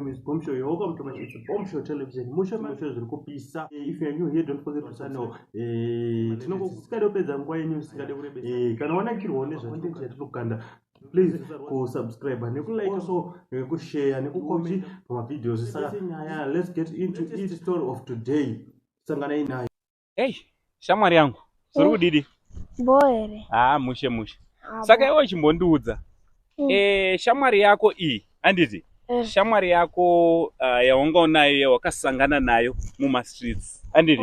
name is Bomb Show. You're welcome to my it's Bomb Show Television. Musho musho zviri kupisa. If you are new here, don't forget to channel. Tinongosingade kupedza nguva yenyu, singade kurebesa. Kana wanakirwawo nezvatinenge yatinokanda, please kusubscribe, nekulike also, nekushare, nekucomment pamavideos. Saka nyaya, let's get into it. Story of today, sanganai nayo. Hey, shamwari yangu, zviri kudidi? Bho here? Haa, mushe mushe. Ah, Saka iwe chimbondiudza. Shamwari yako iyi, handiti? Shamwari yako yawanga unayo, yawakasangana nayo mumastreets, handiti?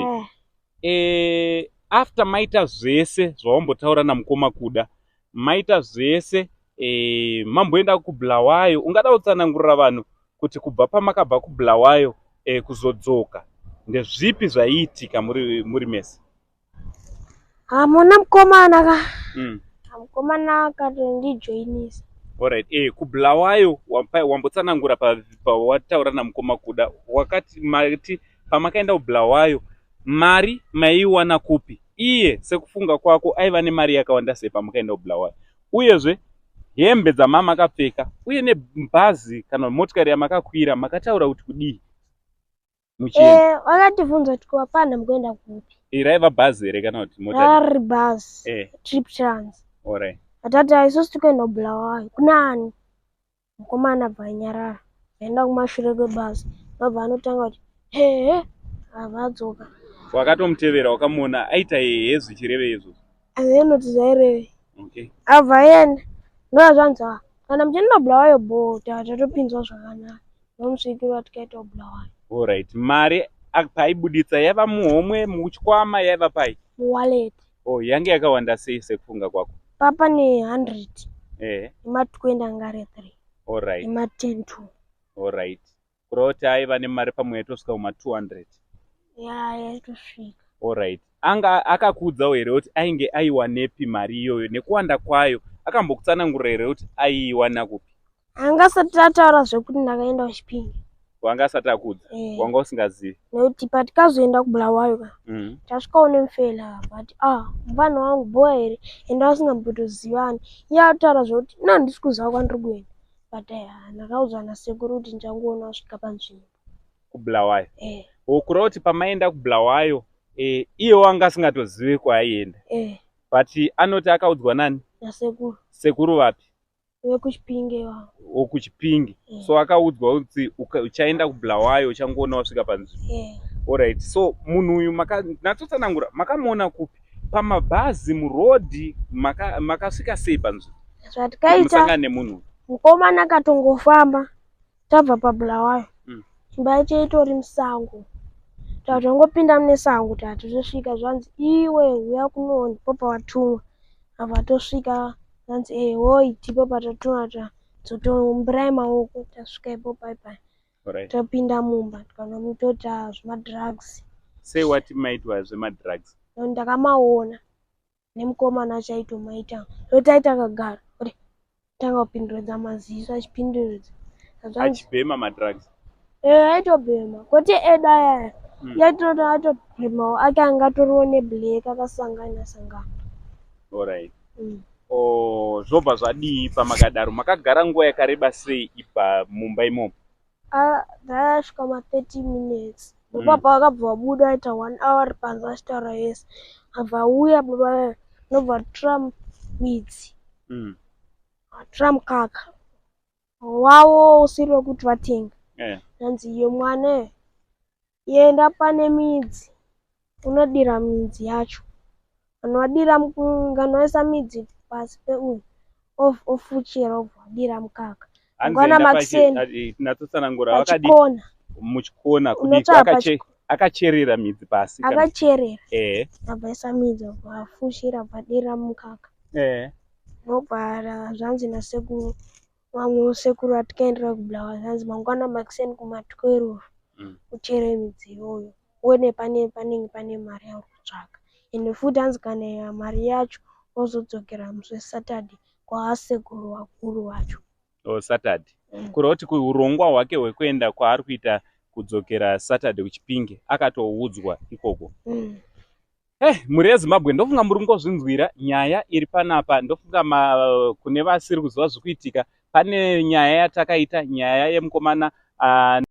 After maita zvese zvawambotaura namukoma Kuda, maita zvese, mamboenda kuBulawayo, ungada kutsanangurira vanhu kuti kubva pamakabva kuBulawayo kuzodzoka, ndezvipi zvaiitika muri mese? Hamuna mukomana ka. Mukomana akatondijoinisa. Alright, kuBulawayo wambotsanangura pawataura namukoma Kuda, wakati mati pamakaenda kuBulawayo mari maiiwana kupi? Iye sekufunga kwako aiva nemari yakawanda sei pamakaenda kuBulawayo? Uyezve hembe dzamamakapfeka uye nebhazi kana motikari yamakakwira, makataura kuti kudii muchienda? Vakatibvunza kuti kuwapana mukuenda kupi. Raiva bhazi here kana kuti mota? Rari bhazi. Trip Trans. Atati isusu tikuenda kuBulawayo. Kunani? Mukomana abva anyarara. Aenda kumashure kwebhazi. Ndobva anotanga kuti hehe, abva adzoka. Wakatomutevera, wakamuona aita hehe, zvichireve izvozvo? Azenoti zvaireve. Abva aenda. Ndobva zvanzi, "Ah, kana muchienda kuBulawayo bho, tatopinzwa zvakanaka." Ndomusvikiro atikaita kuBulawayo. Alright, mari paibuditsa yaiva muhomwe, muchikwama, yaiva pai? Muwallet. Oh, yange yakawanda sei sekufunga kwako? Papa ne 100. Nema20 anga ari 3. Nema10 2. Alright, kureva kuti aiva nemari pamwe yaitosvika kuma 200? Ya, yaitosvika. Alright, anga akakuudzawo here kuti ainge aiwanepi mari iyoyo nekuwanda kwayo? Akambokutsanangurira here kuti aiiwana kupi? Anga asati ataura zvekuti ndakaenda kuChipinge. Wanga asati akuudza? Eh. Wanga usingazivi? Nekuti patikazoenda kuBulawayo ka, tasvikawo nemufela, but ah, mufana wangu bho here, ende asingambotozivani. Iye ataura zvekuti ina handisi kuziva kwandiri kuenda, but ndakaudzwa nasekuru kuti ndichangoona kusvika panzvimbo. KuBulawayo? Eh. Kureva kuti pamaenda kuBulawayo, iye wanga asingatozivi kwaaienda? Eh. But anoti akaudzwa nani? Nasekuru. Sekuru vapi? VekuChipinge ivavo. WokuChipinge? Eh. So akaudzwa kuti uchaenda kuBulawayo, uchangoona wasvika panzvimbo? Eh. Alright, so munhu uyu natsotsanangura, makamuona kupi? Pamabhazi, murodhi, makasvika sei panzvimbo? Zvatikaita, musangane nemunhu uyu. Mukomana akatongofamba tabva paBulawayo. Imba yacho itori musango. Tatongopinda mune sango, tatotosvika, zvanzi iwe uya kuno, ndipo pawatumwa. Abva tosvika, zvanzi hoi, ndipo patatumwa, tadzotombirai maoko, tasvika ipo pai pai. Topinda mumba, tikaona mutota zvemadrugs. Sei wati maitwa zvemadrugs? Nekuti ndakamaona nemukomana achaitomaita, ndotaita akagara kuti tanga kupinduridza maziso, achipinduridza. Achibhema madrugs? Eh, aitobhema, kwete edu ayaya. Yaitota atobhemawo ake, anga atoriwo neblack akasangana sangana. Oh, zvobva zvadii pamakadaro? Makagara nguva yakareba sei ipa mumba imomo? Ah, dzayasvika ma30 minutes. Baba vakabva vabuda, aita one hour panze achitaura yese. Abva auya baba vaya, ndobva atora midzi, atora mukaka wavo usiri wekuti vatenga. Hanzi iye mwana, enda pane midzi, unodira midzi yacho. Vanhu vadira, kana vaisa midzi pasi peuyu, ofuchira, obva vadira mukaka. Hanzi Mangwana enda makuseni. Natsotsanangura, vakadi Pachikona. Muchikona kudii? Unotsvaka Akacherera midzi pasi Akacherera. Abva aisa midzi, abva afushira, abva adira mukaka. Ndobva zvanzi nasekuru, vamwe sekuru atikaendera kuBulawayo, zvanzi mangwana makuseni kuma12 uchere midzi iyoyo, uone pane panenge pane mari yauri kutsvaka. Ende futi hanzi kana mari yacho wozodzokera musi weSaturday kwaasekuru vakuru vacho. Oh, Saturday. Mm. Kureva kuti urongwa hwake hwekuenda kwaari kuita, kudzokera Saturday kuChipinge, akatoudzwa ikoko? Mm. Mhuri yeZimbabwe, ndofunga muri kungozvinzwira nyaya iri panapa. Ndofunga kune vasiri kuziva zviri kuitika, pane nyaya yatakaita, nyaya yemukomana. Ah.